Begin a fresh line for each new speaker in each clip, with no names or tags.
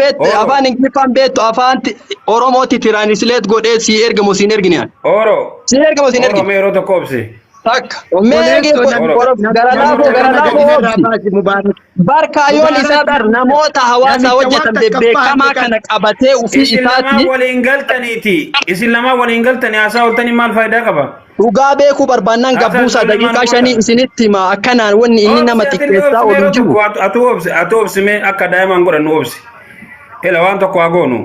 Beektu
Oro.
afaan Ingiliffaan beektu afaan Oromootti translate godhee sii ergamu siin ergine ani.
Oro.
Siin ergamu siin
Oro
ergine.
mee yeroo tokko obsi.
Takka. Mee
Oro.
gara laafoo gara laafoo obsi.
Mubaarak.
Barkaayoon isaa bar namoota hawaasaa
Namicha
hojjetan
waan takka
bebbeekamaa
faanne
kana qabatee ofii
Isin lamaan
isaatti
waliin galtaniiti. Isin lamaan waliin galtanii haasaa ooltanii maal faayidaa qaba?
Dhugaa beekuu barbaannaan
Haasaa
gabbuusaa
ijoollee
daqiiqaa
maal
5
godha?
isinitti hima akkanaan wanni inni nama
Obsi atillee
xiqqeessaa
obsi
oolu
yeroo
hin jiru.
tokko atu obsi atu obsi mee akka daa'imaan godhan nu obsi. Ela waan tokko haa goonu.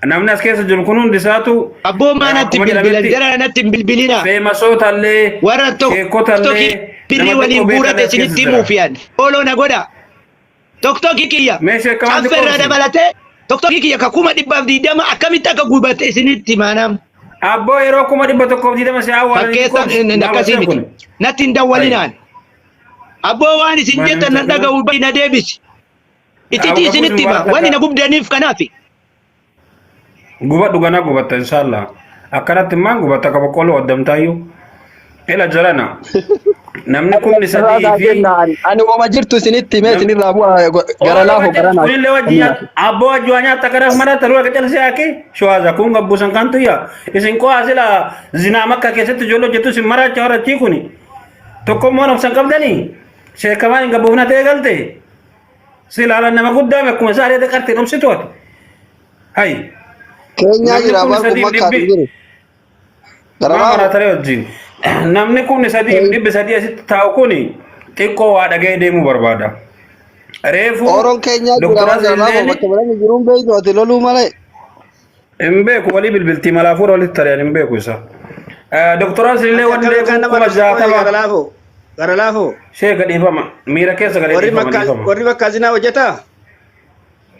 Namni as keessa jiru kun hundi isaatu
Abboo maa natti
akkuma
bilbilan
jedhametti
jara natti hin bilbilina.
feemasoota illee
Warra tokko
sheekota
tokki
illee
birrii
nama
waliin
xiqqoo beekan
guurate
as keessa
isinitti
jira.
himuuf yaadne. Ooloo na godha. Tokki kiyya.
Mee sheekamaatti
Caffee irraa
qoobsi.
dabalatee tokki kiyya ka 120,000 akkamitti akka gubate isinitti himaanam.
Abboo yeroo 120,000 si awwaalanii
Fakkeessa
qoobsi. Maal
akkasii
gochee
miti.
kun?
Natti hin dawwalinaan. Abboo waan isin
Maal
jettan nan
namicha kana?
dhaga'u bayi na deebisi. Ititii
Abbo
isinitti hima.
Mubarak
Wanni
akka
na gubdaniif kanaafi.
Gubadhu ganaa gubatta inshallah. Akkanatti immaan gubatta akka boqqolloo waddamtaayyuu. Ila jarana namni 3,000
Irraa
fi
kennaan ani wama jirtu isinitti himee isinirraa bu'aa gara laafoo gara naa.
Kunillee wajji nyaata abboo wajji waa nyaata kanaaf mana taruu akka calsee haake shawaaza kun gabbuusan kan tuyya isin qo'aa sila zinaa makka keessatti ijoollee hojjettu isin maraacha horachii kuni tokkommoo nafsan qabdanii sheekamaan hin gabbuufna ta'e galte sila ala nama guddaa akkuma isaa areeda qarteen obsitu ati hay
Keenyaa
namni
jira
kumni
bar kun
sadiif
makkaa
dhibbi
hin jiru. Gara
Maa
laafoo.
maraatare wajjin. Namni 3,300 asitti taa'u kuni xiqqoo waa dhaga'ee deemuu barbaada. Reefu
Oroon keenyaa jira
Dr.
bar gara laafoo
Azilleen
bakka biraan jiruun beektu ati loluu malee.
hin beeku walii bilbiltii malaa fuudha walitti tariyaan hin beeku isa. Dr. Azillee
Ati
wanni
akkam
reefu
kan nama
kuma
rakkoo gara
60
laafoo. Gara laafoo.
Sheeka dhiifama miira keessa galee
Warri
dhiifama
makkaa
dhiifama.
warri makkaa zinaa hojjetaa?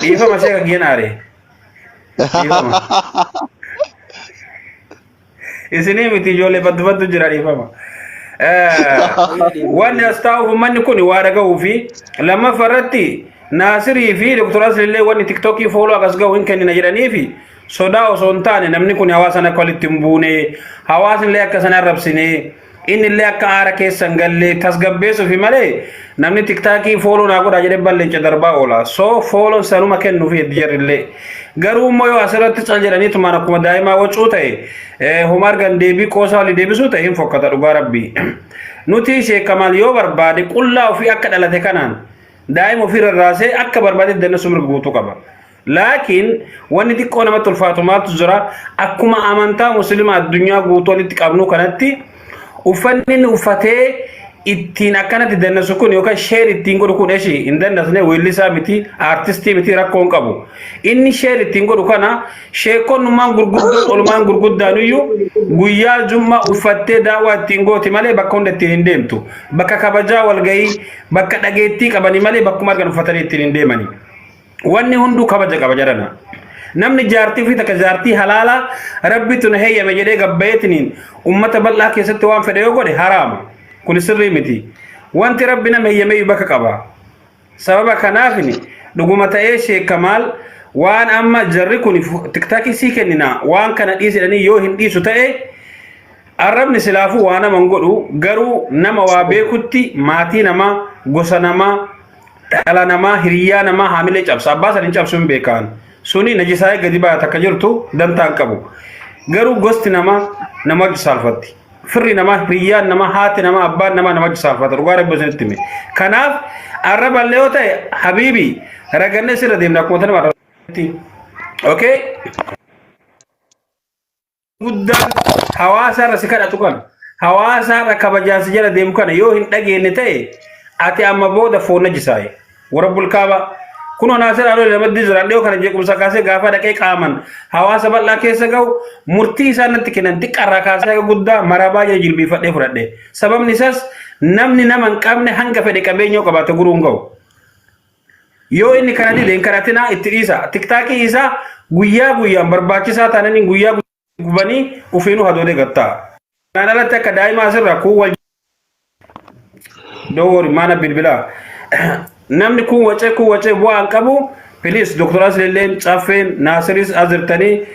Dhiifama sheeka geenaare. Dhiifama. Isinii miti ijoollee baddu baddu jira dhiifama. Wanni as taa'uuf uummanni kun waa dhaga'uu fi lammaffaa irratti Naasirii fi Dr. Asliillee wanni tiktookii fooloo akkas ga'u hin kennina jedhanii fi sodaa osoo hin taane namni kun hawaasan akka walitti hin buune hawaasni illee akka sana arrabsine inni illee akka aara keessa hin galle tasgabbeessuufi malee namni tiktaakii fooloo naa godhaa jedhee balleenca darbaa oola. So fooloon sanuma kennuufi jarri illee. Garuu immoo yoo asirratti cal jedhaniitumaan akkuma daa'imaa wacuu ta'e homa argan deebii qoosaa walii deebisuu ta'e hin fokkata dhugaa rabbii. Nuti sheekamaal yoo barbaade qullaa ofii akka dhalate kanaan daa'ima ofii rarraasee akka barbaade dandeessu mirga guutuu qaba. Laakiin wanni xiqqoo namatti ulfaatu maaltu jira akkuma amantaa musliima addunyaa guutuu walitti qabnu kanatti uffanni inni uffatee ittiin akkanatti dandasu kun yookaan sheer ittiin godhu kun eshi hin dandasne weellisaa miti aartistii miti rakkoo hin qabu. Inni sheer ittiin godhu kana sheekonnummaan gurguddoon olmaan gurguddaan iyyuu guyyaa jummaa uffattee daawwaa ittiin gooti malee bakka hunda ittiin hin deemtu. Bakka kabajaa walgahii bakka dhageettii qabanii malee bakkuma argan uffatanii ittiin hin deemani. Wanni hunduu kabaja qaba jedhana. Namni jaartii ofii takka jaartii halaalaa rabbitu na heeyyame jedhee gabbayeetiniin ummata bal'aa keessatti waan fedhe yoo godhe haraama. Kun sirrii miti. Wanti rabbi nama heeyyameeyyuu bakka qaba. Sababa kanaafini dhuguma ta'ee Sheek Kamaal waan amma jarri kun tiktaakii sii kennina waan kana dhiisidhanii yoo hin dhiisu ta'e arrabni silaafuu waa nama hin godhu garuu nama waa beekutti maatii namaa gosa namaa dhala namaa hiriyyaa namaa haamilee cabsa abbaa san hin cabsu hin beekaan suni najisaa'ee gadi baya takka jirtu dantaa hin qabu garuu gosti namaa nama wajji saalfatti firri namaa hiriyyaan namaa haati namaa abbaan namaa nama wajji saalfata dhugaa rabbi isinitti hime kanaaf arraballee yoo ta'e habiibi ragannee sirra deemna akkuma tanuma arrabatti okay guddaan hawaasa irra si kadhatu kana hawaasa irra kabajaan si jala deemu kana yoo hin dhageenye ta'e ati amma booda foon najisaaye warra bulkaaba kunoo naasir aloo namatti jiran dhiyoo kana jeequmsa kaasee gaafa dhaqee qaaman hawaasa bal'aa keessa ga'u murtii isaan natti kennan xiqqaarraa kaasee haga guddaa marabaa jala jilbiifadhee fudhadhe sababni isaas namni nama hin qabne hanga fedhe qabeenya yoo qabaate guruu hin ga'u. Yoo inni kana dide hin kadhatinaa itti dhiisa. Tiktaakii isaa guyyaa guyyaan barbaachisaa taananii guyyaa gubanii ofiinuu hadoodee gattaa. Kanaan alatti akka daa'ima asirra kun wal Don't worry, maana bilbilaa. Namni kun wacee kun wacee bu'aa hin qabu. Please, Dr. Aslilleen, Caffeen, Naasiris as jirtanii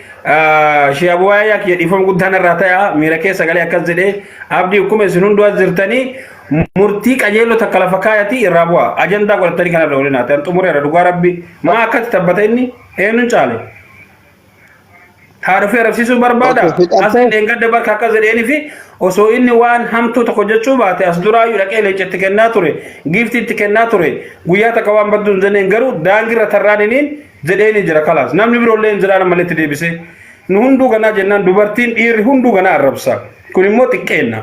Shee Abuwaayaa kiyya dhiifama guddaan irraa ta'a. Miira keessa galee akkas jedhee abdii akkuma isin hunduu as jirtanii Murtii qajeeloo takka lafa kaayatii irraa bu'a. Ajandaa godhatanii kana irra waliin haa ta'an xumureera dhugaa rabbi. Maa akkatti tabbata inni eenyuun caale? Haa dhufee arrabsiisuu barbaada.
Okay, fixattee?
Asli dheengadda bakka akkas jedheeni fi osoo inni waan hamtuu tokko jechuu baate as duraayyuu dhaqee leenca itti kennaa ture, giiftii itti kennaa ture, guyyaa takka waan badduu hin jenneen garuu daangirra tarraan iniin jedheeni jira kalaas. Namni biroollee hin jedhaan ammallee itti deebisee. Nu hunduu ganaa jennaan dubartiin dhiirri hunduu ganaa arrabsa. Kun immoo xiqqeenna.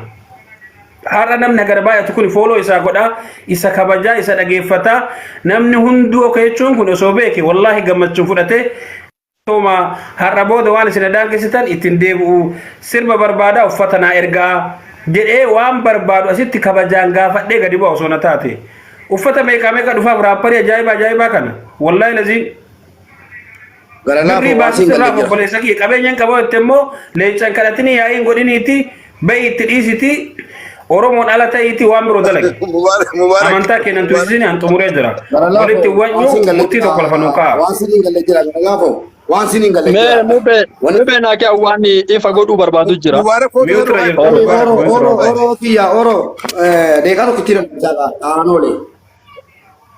Har'a namni hagana baay'atu kun fooloo isaa godhaa, isa kabajaa, isa dhageeffataa. Namni hunduu akka jechuun kun osoo beeke wallaahi gammachuun fudhatee Toma har'a booda waan isin daangessitan ittiin deebi'u sirba barbaadaa uffata naa ergaa jedhee waan barbaadu asitti kabajaan gaafadhee gadi bu'a osoo na taate. Uffata meeqaa meeqa dhufaaf raapparii ajaa'ibaa ajaa'ibaa kana. Wallaahi laziin
Gara laafoo
birrii
waan
baasu
siin
sirraa
galle jira.
obboleessa kiyya qabeenyaan qaboo jette immoo leencaan kadhatini yaa'iin godhiniiti ba'i itti dhiisiti Oromoon ala ta'iiti waan biroo dalagi.
Mubaarak Mubaarak.
Amantaa keenan turisini an xumuree jira.
Gara laafoo
Walitti
waan
wanyuu
siin galle
murtii tokko lafa nuu
jira.
kaa'a.
Waan siin galle jira. Gara laafoo waan siin galle
Mee
jira.
mube
Wanni
mube naa kee waan ifa godhuu barbaadu jira.
Mubaarak koo
Mute irra jirta
Oro
Mubaarak
oro
mute
oro
irra.
oro kiyya oro deeqaa tokko ittiin hojjetaa aanoolee.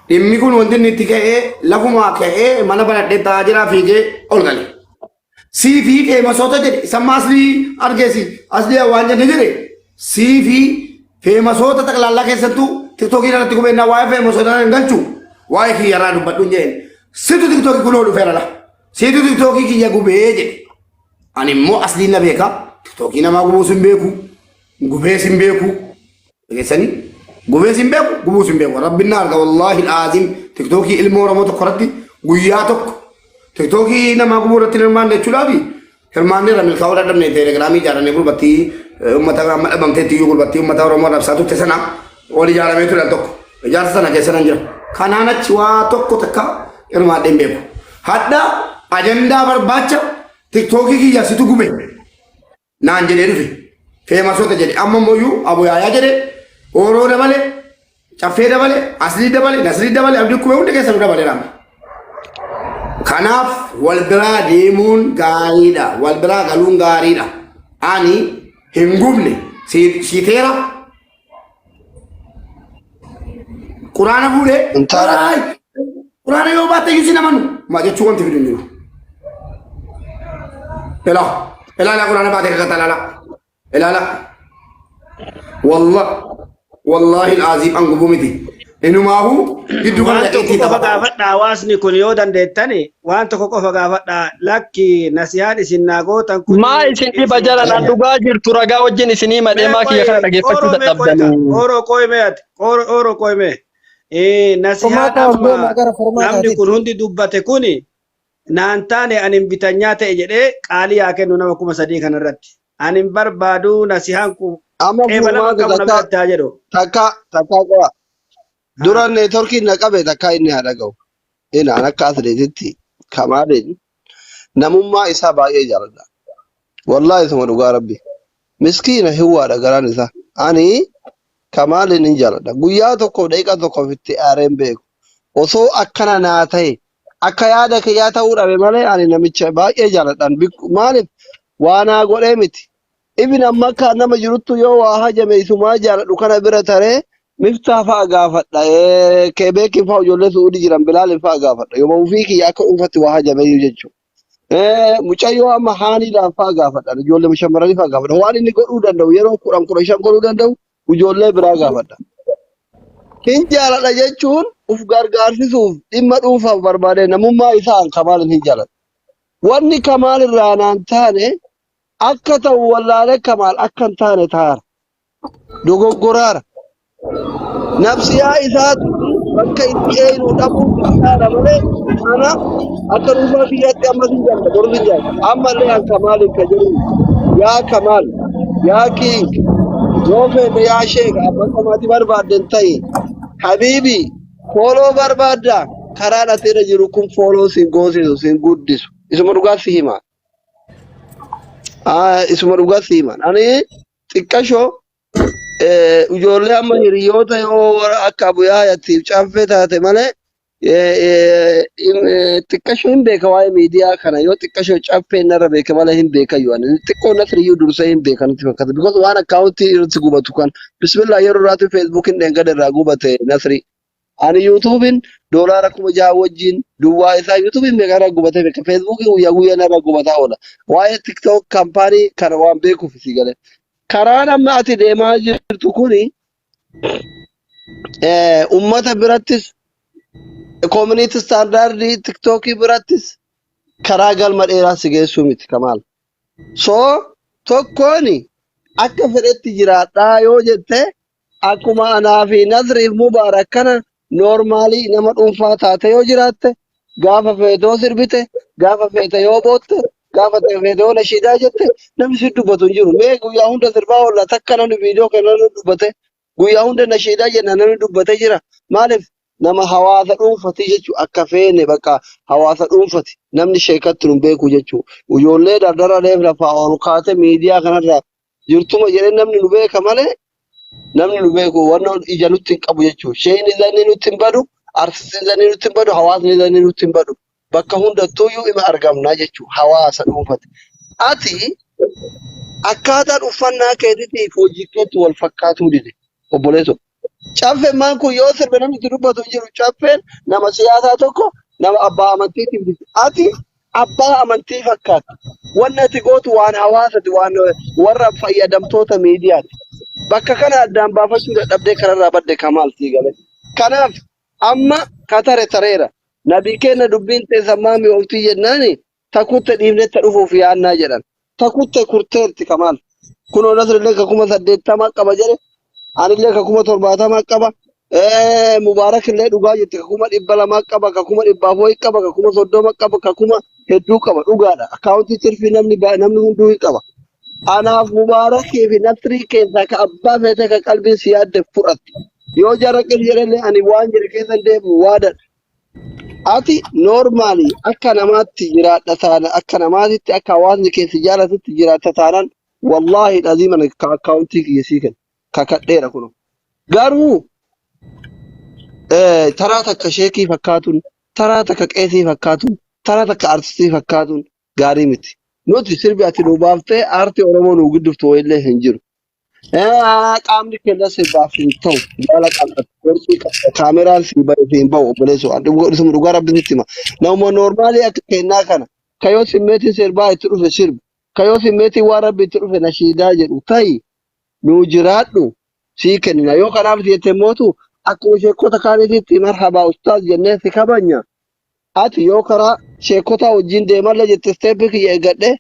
Dhimmi kun wanti inni itti ka'ee lafumaa ka'ee mana banadhee taa'aa jira fiigee ol gale. Sii fi feemasoota jedhe samma aslii argeesi aslii waan jenne jedhe sii fi feemasoota xaqlaallaa keessattuu tiktookii irratti gubeenna waa'ee feemasoota hin galchu waa'ee kiyya irraa dubbadhu hin jedheen. Situ tiktookii kunoo dhufeera la. Situ tiktookii kiyya gubee jedhe. Ani immoo asliin na beeka tiktookii namaa gubuus hin beeku gubees hin beeku. Dhageessanii? Gubees hin beeku, gubuus hin beeku. Rabbiin na arga wallaahi aazim tiktookii ilmoo Oromoo tokko irratti guyyaa tokko tiktookii namaa gubuu irratti hin hirmaanne jechuudhaafi hirmaanne irra milkaa'uu dadhabne teelegiraamii ijaarannee gurbattii uummata amma dhabamteetti iyyuu gurbattii uummata Oromoo arrabsaa turte sana ol ijaaramee ture al tokko. Ijaarsa sana keessa nan jira. Kanaan achi waa tokko takka hirmaadhee hin beeku. Hadha ajandaa barbaacha tiktookii kiyya situ gube. Naan jedhee dhufe. Feemasoota jedhe. Amma immoo Abu Yaayaa jedhe. Ooroo dabale. Caffee dabale. Aslii dabale. Nasrii dabale. Abdii Kumee hundi keessanuu dabale raama. Kanaaf wal biraa deemuun gaariidha. Wal biraa galuun gaariidha. Ani hin gubne siiteera. Quraana fuudhee.
Intaara.
Quraana yoo baatte iyyuu sin amanu. Maa jechuu wanti fidu hin jiru. Ilaa. Ilaala quraana baatee kakata ilaala. Ilaala. Wallah. Wallaahi alaaziim an gubuu miti. Inumaahu giddu kana
Waan tokko
dhaqeetii
qofa
taphata.
gaafadha hawaasni kun yoo dandeettani waan tokko qofa gaafadha lakki nasihaan isin naa gootan kun
Maa isin dhiba jala nan dhugaa jirtu ragaa wajjin isinii madhee
mee
maa kiyya
qoy
kana dhaggeeffachuu
oro mee qoy ka
dadhabdanii.
oro qoy mee ati oro oro qoy mee nasihaan
Furmaataa ol
amma
deemaa gara
namni
furmaataatitti.
kun hundi dubbate kuni naan taane ani hin bitanyaa ta'e jedhee qaalii haa kennu nama 3000 kana irratti ani hin barbaadu nasihaan kun
Amma
qeebalama
furmaata
qabu na
takka
biratti haa jedhu.
takka takka qo'a. Dura neetworkiin na qabe takka inni haa dhaga'u. Inaan akka atileetitti Kamaaliin namummaa isaa baay'ee jaaladha. Wallaahi isuma dhugaa rabbi. Miskiina hiwwaadha garaan isaa. Ani Kamaaliin hin jaaladha. Guyyaa tokkoof daqiiqaa tokkoof itti aaree hin beeku. Osoo akkana naa ta'e akka yaada kiyyaa ta'uu dhabe malee ani namicha baay'ee jaaladhaan. Maaliif waa naa godhee miti. Ibn amma akka nama jiruttu yoo waa hajame isumaa jaaladhu kana bira taree Miftaa fa'a gaafadha. Keebeekiin fa'a ijoollee Su'uudii jiran Bilaaliin fa'a gaafadha. Yooma ofii kiyya akka dhuunfatti waa hajameyyuu jechuudha. Mucayyoo amma haaniidhaan fa'a gaafadha. Ijoollee shamarranii fa'a gaafadha. Waan inni godhuu danda'u yeroo 10 15 godhuu danda'u ijoollee biraa gaafadha. Hin jaaladha jechuun uf gargaarsisuuf dhimma dhuunfaaf barbaade namummaa isaa an Kamaal hin jaaladha. Wanni Kamaal irraa naan taane akka ta'u wallaalee Kamaal akka hin taane taara. Dogoggoraara. Nafsiyaa isaatu bakka itti eeynu dhabuun isaadha malee ana akka dhuunfaa kiyyaatti ammas hin jaalladha borus hin jaalladha. Ammallee an Kamaaliin ka jedhu yaa Kamaal yaa King yoo feete yaa Sheek abba qamaati barbaadden ta'i Habiibi fooloo barbaadda karaan ati irra jiru kun fooloo sin goosisu sin guddisu isuma dhugaa si hima. Isuma dhugaa si hima. Ani xiqqashoo ijoollee amma hiriyoota yoo warra akka Abuyaayaatiif caffee taate malee Xiqqashoo hin beeka waa'ee miidiyaa kana yoo xiqqashoo caffee narra beeka malee hin beekayyuu ani xiqqoo Nasriyyuu dursee hin beeka natti fakkaata because waan akkaawuntii irratti gubatu kan bismillah yeroo irraatti feesbuukiin dheengadha irraa gubate Nasri ani yuutuubiin doolaara 6000 wajjin duwwaa isaa yuutuubiin meeqa irraa gubatee beeka feesbuukiin guyyaa guyyaa narra gubataa oola waa'ee tiktook kaampaanii kana waan beekuuf si galee karaan amma ati deemaa jirtu kuni ummata birattis community standard tiktookii birattis karaa galma dheeraa si geessuu miti kamaal. So tokkoon akka fedhetti jiraadhaa yoo jette akkuma anaa fi Nasriif Mubaarak kana noormaalii nama dhuunfaa taate yoo jiraatte gaafa feete yoo sirbite gaafa feete yoo bootte gaafa feete yoo nashiidaa jette namni si dubbatu hin jiru. Mee guyyaa hunda sirbaa oolla takka namni viidiyoo kana namni dubbate guyyaa hunda nashiidaa jenna namni dubbate jira. Maaliif nama hawaasa dhuunfati jechuun akka feene bakka hawaasa dhuunfati namni sheekatti nu beeku jechuun ijoollee dardara reef lafaa ol kaate miidiyaa kanarra jirtuma jedhee namni nu beeka malee namni nu beeku wanna ija nutti hin qabu jechuudha. Sheeyni zanni nutti hin badu, artistiin zanni nutti hin badu, hawaasni zanni nutti hin badu. Bakka hundattuuyyuu ima argamna jechuudha hawaasa dhuunfate. Ati akkaataan uffannaa keetiitiif hojii keetti wal fakkaatuu dide obboleessoo. Caffeen maan kun yoo sirbe namni itti dubbatu hin jiru. Caffeen nama siyaasaa tokko nama abbaa amantiitiif dide. Ati abbaa amantii fakkaata. Wanni ati gootu waan hawaasati, waan warra fayyadamtoota miidiyaati. Bakka kana addaan baafachuu dadhabdee kanarraa badde kamaal sii galee. Kanaaf amma katare tareera. Nabii keenya dubbiin teessan maami ooftii jennaani takutte dhiifnetta dhufuuf yaannaa jedhan. Takutte kurteerti kamaal. Kunoo Nasrillee ka 80,000 qaba jedhe anillee ka 70,000 qaba. Mubaarak illee dhugaa jette ka 200,000 qaba, ka 400,000 qaba, ka 30,000 qaba, ka kuma hedduu qaba dhugaadha. Akkaawuntii tirfii namni namni hunduu hin qaba. Anaaf Mubaarakii fi Nasrii keessaa ka abbaa feete ka qalbiin si yaadde fudhatti. Yoo jara qil jedhellee ani waan jedhe keessa hin deebi'u waadadha. Ati noormaali akka namaatti jiraadha taana akka namaatitti akka hawaasni keessa jaalatutti jiraatta taanaan wallaahi dhaziiman ka akkaawuntii kiyya sii kenna kakadheera kuno. Garuu taraa takka sheekii fakkaatuun taraa takka qeesii fakkaatuun taraa takka artistii fakkaatuun gaarii miti. Nuti sirbi ati nuu baaftee aartii Oromoo nuu guddiftu wayillee hin jiru. Qaamni keenya sirbaaf hin ta'u. Jaala qabda. Qorqii qabda. Kaameraan sii bahe siin bahu obboleessoo. Ani isuma dhugaa rabbi sitti hima. Namuma noormaalii akka kennaa kana. Kayoo simmeetiin sirbaa itti dhufe sirbi. Kayoo simmeetiin waan rabbi itti dhufe nashiidaa jedhu ta'i. Nuu jiraadhu. Sii kennina. Yoo kanaaf jette mootu akkuma sheekota kaaniititti marhabaa ustaaz jennee si kabanya. Ati yoo karaa sheekotaa wajjin deemallee jette isteeppii kiyya eeggadhe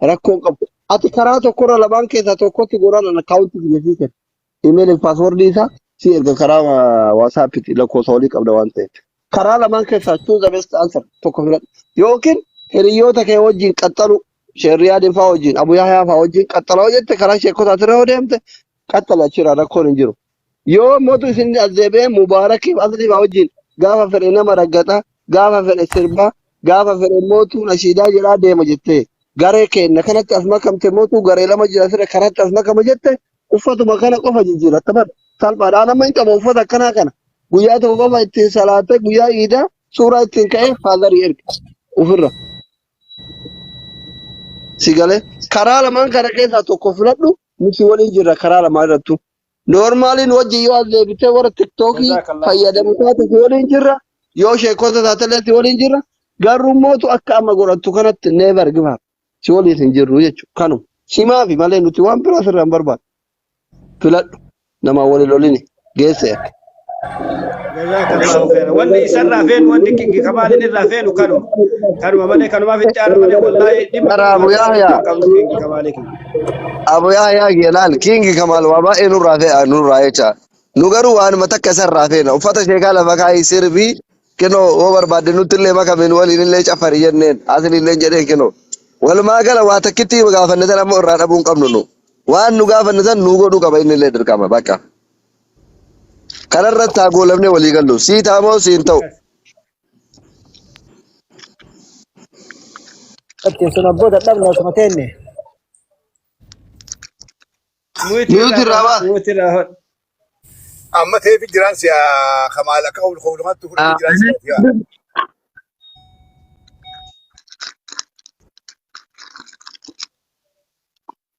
rakkoo hin qabu. Ati karaa tokkorra lamaan keessaa tokkotti goraan an akkaawuntii kiyya sii kenna. Imeelii fi paaswordii isaa si erga karaa waasaappiiti lakkoofsa walii qabda waan ta'eef. Karaa lamaan keessaa choose the best answer tokko filadhu. Yookiin hiriyoota kee wajjin qaxxalu Sheerriyaadin fa'aa wajjin Abu Yahyaa fa'aa wajjin qaxxala yoo jette karaa sheekotaatirra yoo deemte qaxxala achirraa rakkoon hin jiru. Yoo mootu isin as deebi'ee Mubaarakiif Aslii fa'aa wajjin gaafa fedhe nama raggata, gaafa fedhe sirba, gaafa fedhe mootuu nashiidaa jedhaa deema jettee garee keenna kanatti as makamte mootuu garee lama jira sirra kanatti as makama jette uffatuma kana qofa jijjiiratta bar salphaadha. An amma hin qaba uffata akkanaa kana guyyaa tokko qofa ittiin salaatee guyyaa iidaa suuraa ittiin ka'ee faazarii erga ofirra. Si galee karaa lamaan kana keessaa tokko filadhu nuti waliin jirra karaa lamaan irrattu. Noormaaliin wajjin yoo as deebitee warra tiktookii
Jazakallahu
fayyadamu taate si waliin jirra. Yoo sheekota taatellee si waliin jirra. Garuu mootu akka amma godhattu kanatti never give up. Si waliin hin jirru jechuudha. Kanuma. Simaafi malee nuti waan biraa sirraa hin barbaadu. Filadhu. Namaa waliin lolini. Geesse.
Jazakallahu khairan. Wanni isarraa feenu wanni kingi kamaalin irraa feenu kanuma. Kanuma malee kanumaaf itti aarra malee wallaahi dhimma
Bara Abu
dhuunfaa
Yahya.
hin qabnu kingi kamaalii kingi.
Abu Yahya Geelaal Kingi Kamaal waa baay'ee nurraa fe'a nurraa jecha. Nu garuu waanuma takka isarraa feena. Uffata sheekaa lafa kaa'ii sirbii kinoo yoo barbaadde nutti illee makame nu waliin illee cafari jenneen asli illee jedheen kinoo. Walumaa gala waa takkitti gaafanne tan ammoo irraa dhabuu hin qabnu nu. Waan nu gaafanne san nu godhuu qaba inni illee dirqama bakka. Kanarratti haa goolabnee walii gallu. Sii taamoo siin ta'u.
Sun abboo dadhabne osuma teenne.
Muti
Mute irraa baas.
Muti irraa hodhu.
Amma ta'eef jiraan si'a kamaal akka qulqullumaatti fudhatee jiraan si'a.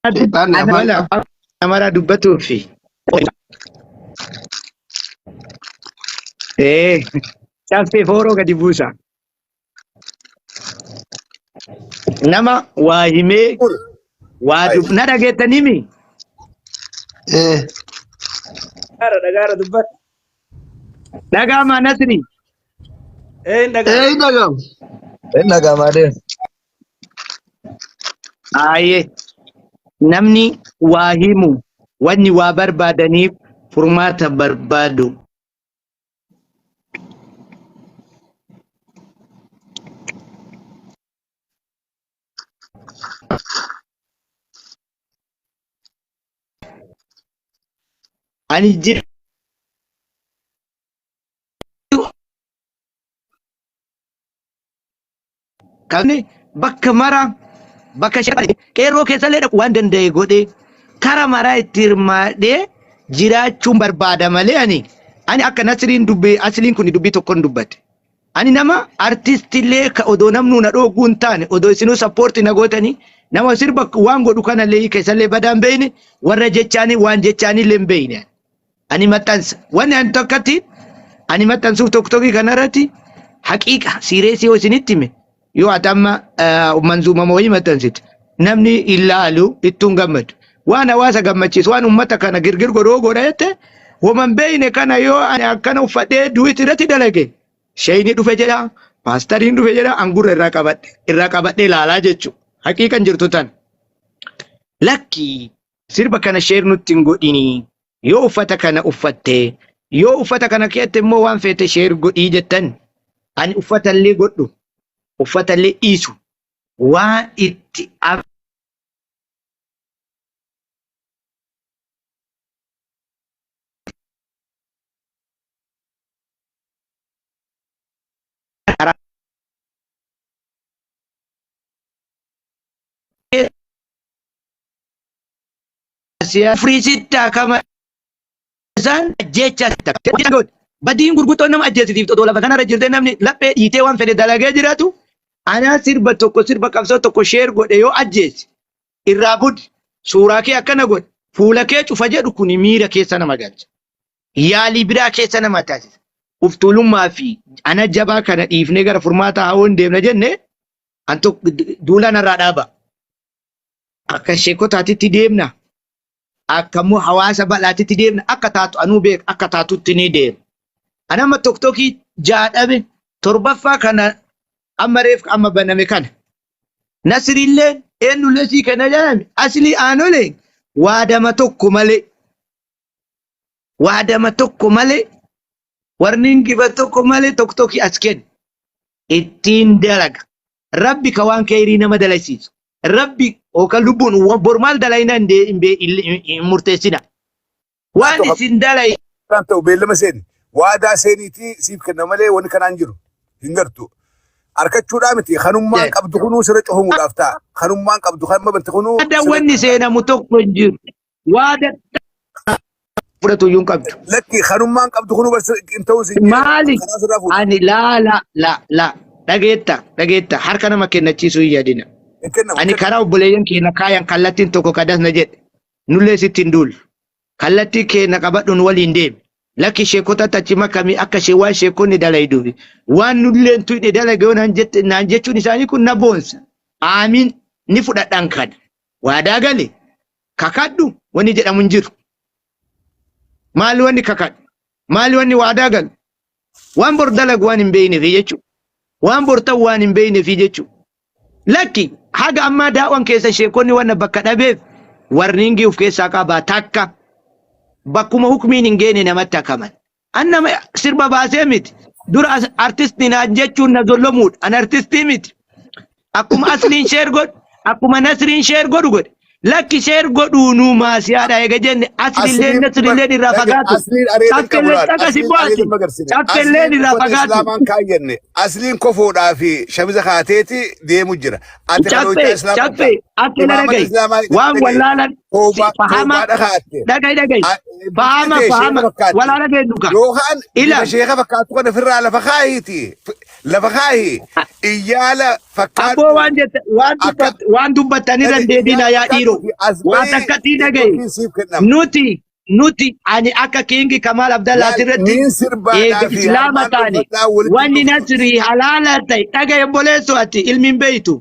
Sheexaanni afaan
Amala amara dubbatuufi. Ee, caffee fooroo gadi buusa. Nama waa himee waa dub na dhageettanii mi?
Eh,
Dhagaara dhagaara dubbadhu.
Dhagaamaa Nasri.
Ee hin dhagaama.
eh, hin dhaga'amu.
Inni dhaga'amaa deema.
Aayee namni waa himu wanni waa barbaadaniif furmaata barbaadu. Ani jiru kan bakka mara bakka qeerroo keessallee dhaqu waan danda'e godhee kara maraa itti hirmaadhee jiraachuun barbaada malee ani ani akka Nasriin dubbii asliin kun dubbii tokkoon dubbate. Ani nama artistillee ka odoo namnuu na dhooguu hin taane odoo isinuu sappoorti na gootanii nama sirba waan godhu kanallee keessallee badaa hin beekne warra jechaanii waan jechaanillee hin beekne. Ani maxxansa. Wanni ani tokkotti ani maxxansuuf tokko tokki kanarratti haqiiqa siireesii yoo isinitti hime yoo ati amma manzuumama wayii maxxansite namni hin laalu ittuun gammadu. Waan hawaasa gammachiisu waan uummata kana girgir godhoo godha jette woman beeyne kana yoo ani akkana uffadhee duwit irratti dalage sheeyni dhufe jedha paastariin dhufe jedha angurra irraa qabadhe irraa qabadhee ilaalaa jechuudha. Haqiiqan jirtu tan. Lakki sirba kana sheer nutti hin godhinii yoo uffata kana uffatte yoo uffata kana keette immoo waan feete sheer godhii jettan ani uffata illee godhu uffata illee dhiisu waan itti Firiisitti akama isaan ajjeechaa badiin gurguddoon nama ajjeesitiif otoo lafa kanarra jirtee namni laphee dhiitee waan fedhe dalagee jiraatu anaa sirba tokko sirba qabsoo tokko sheer godhe yoo ajjeese irraa budi suuraa kee akkana godhe fuula kee cufa jedhu kun miira keessa nama galcha yaalii biraa keessa nama taasisa uftuulummaa fi ana jabaa kana dhiifnee gara furmaata hawoo hin deemna jenne an tokko duula narraa dhaaba. Akka sheekotaatitti deemna. Akka immoo hawaasa bal'aatitti deemna. Akka taatu anuu beeka akka taatutti ni deema. Ani amma toktokii jaadhabe torbaffaa kana amma reef amma baname kana. Nasriillee eenyullee sii kenna jedhame aslii aanolee waadama tokko malee waadama tokko malee warniin giba tokko malee toktokii as kenna. Ittiin dalaga. Rabbi ka waan keeyrii nama dalaysiisu. Rabbi yookaan lubbuun bor maal dalayna hin dee- hin bee- hin hin murteessina. Waan isin dalay
Kan ta'u beellama seeni. Waadaa seeniitii siif kenna malee wanni kanaan jiru hin gartu. Arkachuudhaa miti kanummaan qabdu kunuu sirra cufamuudhaaf ta'a. Kanummaan qabdu kan mabante kunuu
Waada
sirra
wanni seenamu tokko hin jiru. Waada fudhatu iyyuu hin qabdu.
Lakki kanummaan qabdu kunuu barsi hin ta'uu siin jedhe.
Maali?
Karaa sirraa fuudha.
Ani laa la la la dhageetta dhageetta harka nama kennachiisuu hin yaadina.
Hin kennamu.
Ani karaa obboleeyyan keenya kaayan kallattiin tokko kadas na jedhe. Nullee sitti hin duulu. Kallattii keenya qabadhu nu waliin deemi. Lakki sheekotatti achi makami akka ishee waan sheekonni dalayduufi. Waan nulleen tuyne dalage yoo naan jette naan jechuun isaanii kun na boonsa. Aamiin ni fudhadhan kana. Waadaa gale. Kakadhu wanni jedhamu hin jiru. Maali wanni kakadhu? Maali wanni waadaa galu? Waan bor dalagu waan hin beekneefi jechuudha. Waan bor ta'u waan hin beekneefi jechuudha. Lakki haga ammaa daa'wan keessa sheekonni wanna bakka dhabeef warniingii of keessaa qabaa takka bakkuma hukmiin hin geene namatti hakaman. An nama sirba baasee miti. Dura artistii naan jechuun na zollomuudha. An artistii miti. Akkuma asliin sheer godhu, akkuma nasriin sheer godhu godhe. Lakki share godhuunuu maasiyaadha eega jenne asliilleen
Asliin
nasriilleen irraa
dhage
fagaatu.
asliin areeda hin qabu
Caffeelleen
laal.
caqasi
Asliin
bu'aati.
areeda hin magarsine.
Caffeelleen
Asliin
irraa
uffata
fagaatu.
islaamaan kaayyanne. Asliin kofoodhaa fi shamiza kaateeti deemu jira. Ati kan hojjaa
Caffee
islaamaa
caffee akka na
imaamata
dhagahi.
islaamaa
Waan
dhagahi.
wallaalan
Toobaa
fahama
toobaadha kaatte.
dhagahi dhagahi. Fahama
Bifti tee sheeka
fahama
fakkaatti.
walaala kennu
Yookaan bifa
Ila
sheeka fakkaattu kana ofirraa lafa kaahiiti. Lafa kaahi. Iyyaala
abboo
fakkaattu
waan jette waan
akka
dubbat waan dubbattanirra hin
dhagahi
deebiinaa
iyyaala
yaa dhiiroo.
fakkaattuu fi as
Waan
bahii
takkatti dhagahi.
tiktookiin siif kennama.
Nuti ani akka Kingi Kamaal Abdallaati
Laal
irratti
niin sirbaadhaa
eega
fi
islaama
harmaan
taane
uffadhaa walitti hin
wanni
dhufu.
nasrii halaala ta'e dhagaye obboleessoo ati ilmi hin beeytu.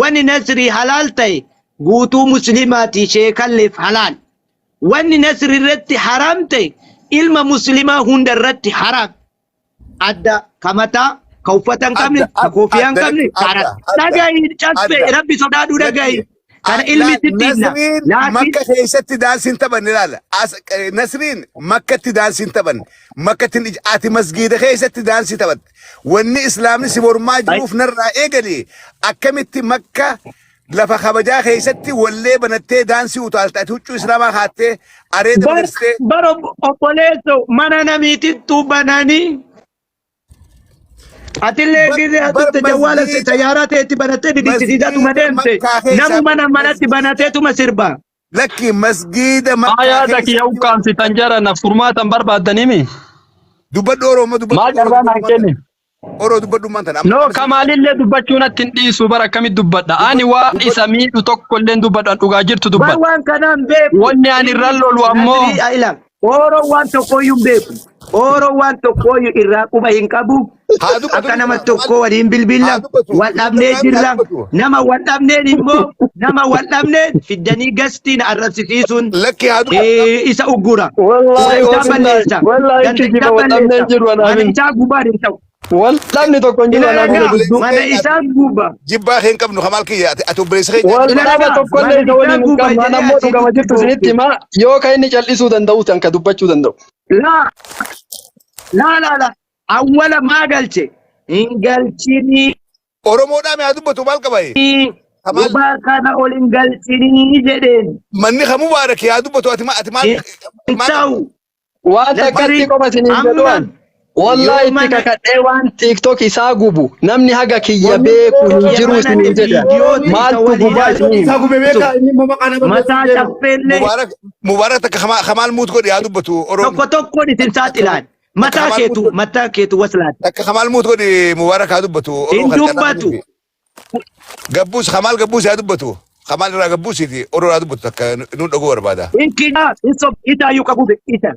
Wanni nasrii halaal ta'e guutuu musliimaati sheekalleef halaal. Wanni nasri irratti haraam ta'e ilma musliimaa hunda irratti haraam. Adda ka mataa ka uffata hin qabne
Adda
ka koofiyaa hin
adda
qabne
lakki
ka
adda
haraam.
adda
Dhagayi caffee
adda
rabbi sodaadhu dhagayi.
lakki
Kana ilmi
laal
sitti himna.
Nasriin
Laakiin
makka keessatti daansiin taphanne laala. As Nasriin makkatti daansiin taphanne. Makkatti hin ati masgiida keessatti daansii taphatte. Wanni islaamni si mormaa jiruuf narraa eegali akkamitti makka lafa kabajaa keessatti wallee banattee daansii utaalta ati huccuu islaamaa kaattee areeda
bar
magarsitee
bar obboleesso mana namiitittuu bananii atillee
bar
gizee
bar
atutte jawwaala
masgiida
xayyaaraa ta'etti banattee didichisiisaatuma
masgiida
deemte
makkaa keessa
namu mana manatti banateetuma sirba.
lakki masgiida makkaa
Aayaa takki
keessatti
ukkaamsitan jara na furmaatan barbaaddanii
dubbadhu oromoo
Maa
dubbadhu oromoo
carraa naan
dubbadhu
kenni.
oromoo dubbadhu maanta amma
No
amma si
kamaalillee dubbachuu natti hin dhiisu bara akkamitti dubbadha. Ani
dubbadhu
waa
dubbadhu
isa miidhu tokko illee dubbadhu an dhugaa jirtu
Bar
dubbadha.
waan kanaan beeku
Wanni ani irra
inni
lolu ammoo
nasrii ila Ooroon waan tokkooyyuu hin beeku. Ooroon waan tokkooyyuu irraa quba hin qabu.
haa dubbatu
Akka nama
maal
tokkoo waliin bilbilla.
haa dubbatu
Wal dhabnee
dubbadhu haa
jirra.
dubbatu
Nama wal dhabneen immoo nama wal dhabneen fiddanii gastiin arrabsisiisuun
lakki haa dubbatu
isa uggura. Fuula
wallaahi
isaa
wabillahi
balleessa.
wallaahi
Ganda
kijiba
isaa
wal dhabneen
balleessa.
jiru
Mana
anaamin.
isaa gubaa hin ta'u.
Wal dhabni tokko hin jiru
Ila
anaamin
ragaa
gidduu.
obboleessa
mana
keenya
isaa guba.
jibbaa kee hin qabnu kamaal kiyya ati ati obboleessa keenya
Wal
Ila
dhaba
ragaa
tokkollee
mana
isa
isaa
waliin hin
guba
qabnu. An
jedhee
ammoo
asii
dhugama
nutti
jirtu isinitti
boobde.
himaa yoo ka inni cal'isuu danda'u tan ka dubbachuu danda'u.
Laa laa laa laa awwala maa galche hin galchinii
oromoodhaa mee haa dubbatu maal qaba kamaal
gubaa kana ol hin galchinii jedheen
manni ka mubaarak haa dubbatu ati ati maal
hin
maal qabda
ta'u
Waan takkatti
nasri
qofa isiniin jedhu
amma
an. Wallaahi
yoo
itti
mana
kakadhee waan TikTok isaa gubu namni haga kiyya
Wanni
beeku hin
kiyya
jiru
banate
isiniin jedha.
viidiyoo isa
Maaltu
walii
gubaa isiniin?
isaa gube
ilaaltu
beekaa inni immoo maqaa nama
mataa
balleessuuf deema.
caffeellee
mubaarak mubaarak takka kamaal muut godhi haa dubbatu oroon
tokko tokkoon isin
takka
saaxilaan
takka
mataa
kamaal muut
keetu
godhi
mataa keetu waslaati
takka kamaal muut godhi mubaarak haa dubbatu oroo
hin
kana carraa
dubbatu
kenniifi gabbuus kamaal gabbuus haa dubbatu kamaal irraa gabbuusiiti oroo haa dubbatu takka nuun dhaguu barbaada
hin kijaa hin sob isaayyuu qabu isa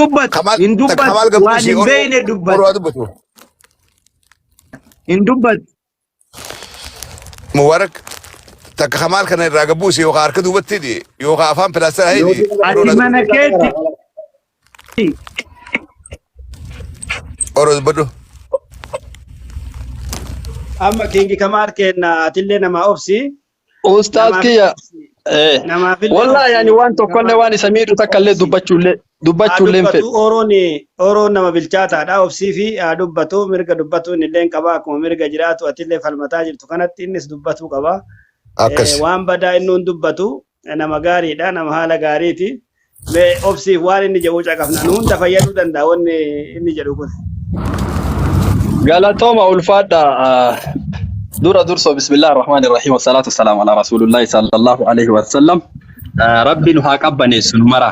dubbatu
kamaal
hin
takka
dubbatu
kamaal
waan
gabbuusi
hin
oroo
beekne
oroo
dubbatu
haa dubbatu
hin dubbatu
mubaarak takka kamaal kana irraa gabbuusi yookaan harka duubatti hidhi yookaan afaan pilaasteraa hidhi
Yookiin
oroo
ati
haa
mana
dubbatu
keetti
oroo dubbadhu
Amma Kingi Kamaal kenna atillee namaa obsi.
Ustaaz
Namaaf
kiyya
obsi.
eh,
Namaafillee
wallaahi
obsi.
ani waan tokkollee
Kamaal
waan isa miidhu takka illee
obsi.
dubbachuullee
Haa
dubbachuullee hin
dubbatu
fedhu.
Oroon Oroon nama bilchaataadha. Obsii fi haa dubbatu mirga dubbatu inni illee qaba akkuma mirga jiraatu atillee falmataa jirtu kanatti innis dubbatuu qaba.
Akkas.
Waan badaa inni hin dubbatu nama gaariidha nama haala gaariiti. Mee obsiif waan inni jedhu caqafna nu hunda fayyaduu danda'a wanni inni jedhu kun.
Galatooma ulfaadha. Dura dursoo bismillah ar-Rahmaan ar-Rahiim wasalaatu wasalaamu ala rasuulullahi sallallahu alaihi wasallam. Rabbi nu haa qabbaneessu nu mara.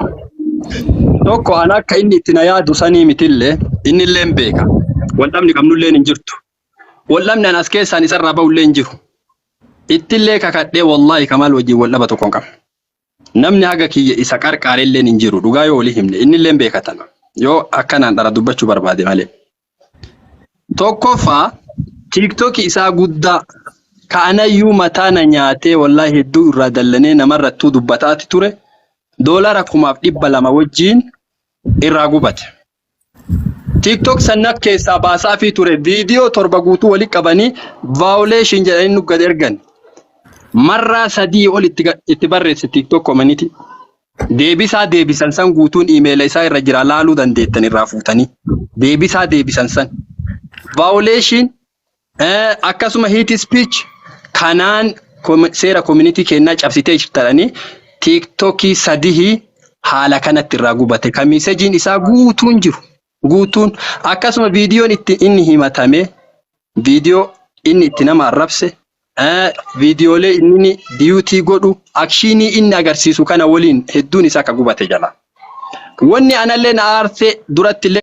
Tokko an akka inni itti na yaadu sanii mitillee inni illee hin beeka. Waldhabni qabnullee hin jirtu. Waldhabni an as keessaan isarraa ba'ullee hin jiru. Ittillee kakadhee wallaahi kamaal wajjin waldhaba tokko hin qabnu. Namni haga kiyya isa qarqaarelleen hin jiru. Dhugaa yoo walii himne innilleen beeka tana. Yoo akkanaan dhara dubbachuu barbaade malee. Tokkoffaa TikTok isaa guddaa ka anayyuu mataa na nyaatee wallaahi hedduu irraa dallanee namarrattuu dubbataati ture $2,200 wajjiin irraa gubate. TikTok san keessaa baasaafii ture viidiyoo 7 guutuu wali qabanii violation jedhanii nu gad ergan. Marraa 3 ol itti barreesse TikTok community. Deebisaa deebisan san guutuun imeela isaa irra jira laaluu dandeettan irraa fuutanii. Deebisaa deebisan san. Violation akkasuma hate speech kanaan Seera community keennaa cabsitee jirta jedhanii tiiktookii sadihii haala kanatti irraa gubate. Ka miisejiin isaa guutuun jiru. Guutuun akkasuma viidiyoon itti inni himatame viidiyoo inni itti nama arrabse viidiyoolee inni diyuutii godhu akshiinii inni agarsiisu kana waliin hedduun isaa ka gubate jala. Wanni anallee na aarse duratti illee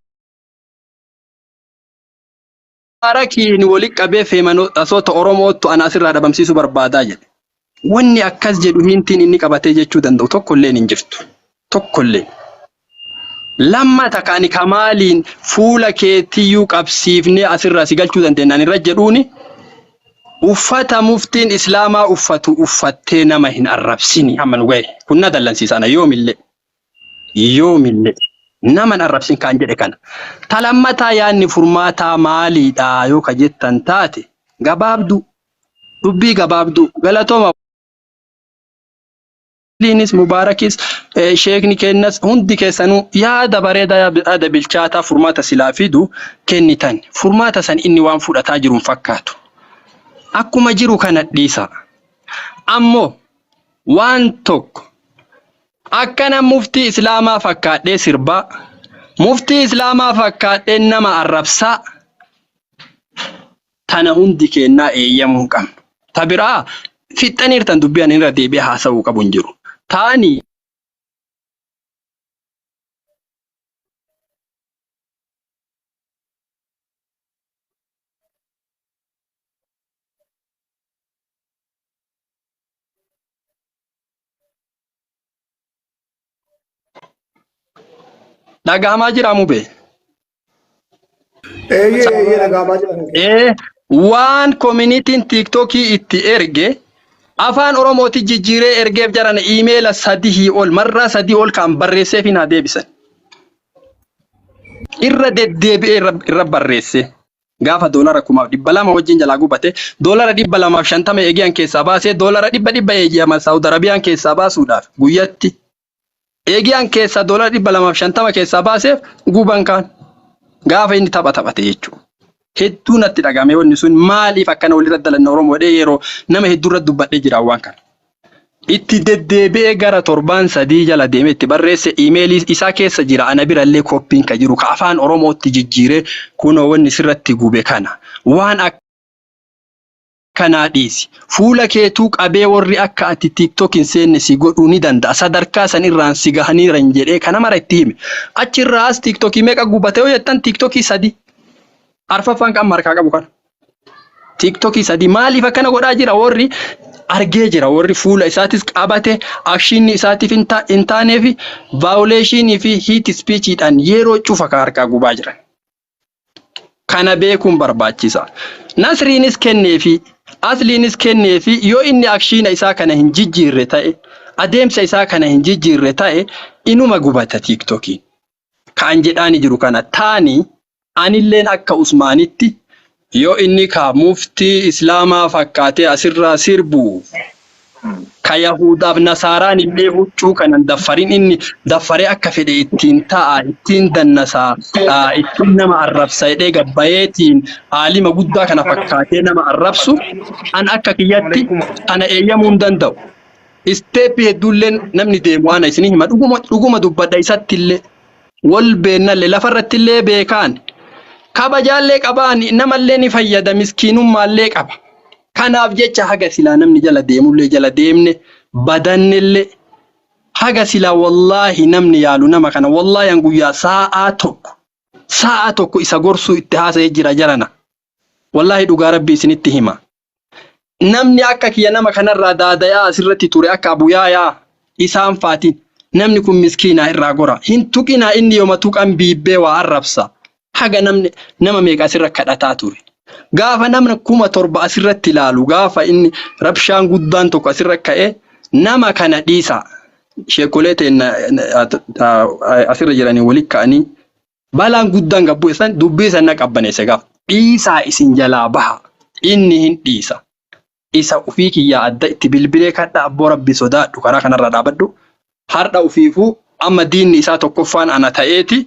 Mubaarakiin wali qabee feemanoota Oromoottu ana asirraa dhabamsiisuu barbaadaa jedhe. Wanni akkas jedhu hintiin inni qabatee jechuu danda'u tokkolleen hin jirtu. Tokkolleen. Lammata ka ani Kamaaliin fuula keetiyyuu qabsiifnee asirraa si galchuu dandeenya ani irra jedhuuni uffata muftiin Islaamaa uffatu uffattee nama hin arrabsini hamma nu gahe. Kun na dallansiisa ana yoomillee. Yoomillee. Nama hin arrabsin kaan jedhe kana. Ta lammataa yaadni furmaataa maaliidha yoo ka jettan taate gabaabduu dubbii gabaabduu galatooma. Liinis Mubaarakis sheekni keennas hundi keessanuu yaada bareedaa yaada bilchaataa furmaata silaa fidu kennitan. Furmaata san inni waan fudhataa jiru hin fakkaatu. Akkuma jiru kana dhiisa. Ammoo waan tokko akkana muftii islaamaa fakkaadhee sirbaa, muftii islaamaa fakkaadhee nama arrabsaa tana hundi keennaa eeyyamuu hin qabnu. Ta biraa fixxaniirtan dubbii ani irra deebi'ee haasa'uu qabu hin jiru. Taani dhagahamaa jiraa mubee?
Eeyyee eeyyee dhaga'amaa jira.
Ee, waan koominitiin tiiktookii itti erge afaan Oromooti jijjiiree ergeef jaran iimeela sadihii ol marraa sadii ol kan barreesseef hin haa deebisan. Irra deddeebi'ee irra irra barreesse. Gaafa doolara 2,200 wajjin jalaa gubate doolara 250 eegiyaan keessaa baasee doolara dhibba dhibba eegiyaman Saawud Arabiyaan keessaa baasuudhaaf guyyatti Eegiyaan keessaa doolara 250 keessaa baaseef guban kaan gaafa inni tapha taphate jechuudha. Hedduu natti dhagahame wanni sun maaliif akkana walirra dalanna Oromoo jedhee yeroo nama hedduu irra dubbadhee jira waan kana. Itti deddeebi'ee gara torbaan sadii jala deemee itti barreesse iimeelii isaa keessa jira ana birallee kooppiin ka jiru ka afaan Oromootti jijjiiree kunoo wanni sirratti gube kana waan akka kanaa dhiisi. Fuula keetuu qabee warri akka ati TikTok hin seenne si godhuu ni danda'a. Sadarkaa san irraan si gahaniiran jedhee kana mara itti hime. Achirraa as TikTokii meeqa gubate yoo jettan TikTokii sadi. Arfaffaan kan harkaa qabu kana. TikTokii sadi maaliif akkana godhaa jira warri argee jira warri fuula isaatis qabate akshinni isaatiif hin taaneefi vaayuleeshinii fi hiit ispiichiidhaan yeroo cufa ka harkaa gubaa jiran. Kana beekuun barbaachisa. Nasriinis kenneefi, Asliinis kenneefi yoo inni akshiina isaa kana hin jijjiirre ta'e, adeemsa isaa kana hin jijjiirre ta'e inuma gubata tiiktokiin. Ka an jedhaani jiru kana taani anilleen akka Usmaanitti yoo inni ka muftii Islaamaa fakkaatee asirraa sirbu ka Yahuudaaf Nasaaraan illee huccuu kanan daffarin inni daffaree akka fedhe ittiin ta'a ittiin dannasa ittiin nama arrabsa jedhee gabbayeetiin aalima guddaa kana fakkaatee nama arrabsu an akka kiyyatti kana eeyyamuu hin danda'u. Isteeppii hedduulleen namni deemu ana isinii hima dhuguma dhuguma dubbadha isatti illee wal beennallee lafarratti illee beekaan kabajaallee qabaan namallee ni fayyada miskiinummaallee qaba. Kanaaf jecha haga silaa namni jala deemullee jala deemne badannellee haga silaa wallaahi namni yaalu nama kana wallaahi an guyyaa saa'aa tokko saa'aa tokko isa gorsuu itti haasa'ee jira jarana. Wallaahi dhugaa rabbii isinitti hima. Namni akka kiyya nama kanarraa daadayaa asirratti ture akka abuyaayaa isaan faatiin namni kun miskiinaa irraa gora hin tuqinaa inni yoma tuqan biibbee waa arrabsa haga namni nama meeqa asirra kadhataa ture. Gaafa namni 7,000 asirratti ilaalu gaafa inni rabshaan guddaan tokko asirra ka'e nama kana dhiisa. Sheekolee teenna asirra jiranii walitti ka'anii Balaan guddaan gad bu'e san dubbii san na qabbaneesse gaaf. Dhiisaa isin jalaa baha. Inni hin dhiisa. Isa ufii kiyyaa adda itti bilbilee kadha abboo rabbi sodaadhu karaa kanarraa dhaabadhu. Har'a ufiifuu amma diinni isaa tokkoffaan ana ta'eeti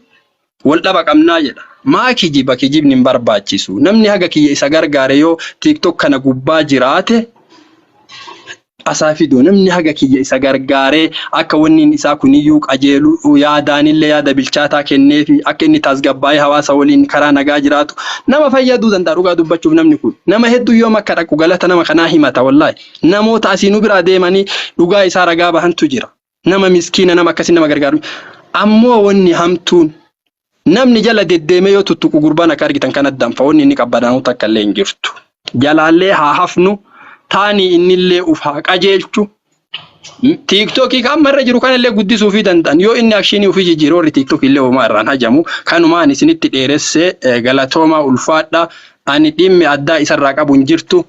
wal dhaba qabnaa jedha. Maa kijiba kijibni hin barbaachisu. Namni haga kiyya isa gargaare yoo TikTok kana gubbaa jiraate Asaa fidoo namni haga kiyya isa gargaaree akka wanniin isaa kuniyyuu qajeelu, yaadaanillee yaada bilchaataa kenneefi akka inni tasgabbaa'ee hawaasa waliin karaa nagaa jiraatu nama fayyaduu danda'a. Dhugaa dubbachuuf namni kun nama hedduu yoom akka dhaqu galata nama kanaa himata. Wallaahi namoota asii nu biraa deemanii dhugaa isaa ragaa bahantu jira. Nama miskiina, nama akkasii nama gargaaru. Ammoo wanni hamtuun namni jala deddeemee yoo tuttuqu gurbaan akka argitan kana danfa, wanni inni qabbanaa'u takka illee hin jirtu. Jalaallee haa hafnu, taanii innillee uf haa qajeelchu. Tiiktookii kan amma irra jiru kanallee guddisuu fi danda'an yoo inni akshinii ofii jijjiire, warri tiiktookii illee homaa irraan hajamu. Kanumaan isinitti dheeresse, galatoomaa, ulfaadha. Ani dhimmi addaa isarraa qabu hin jirtu.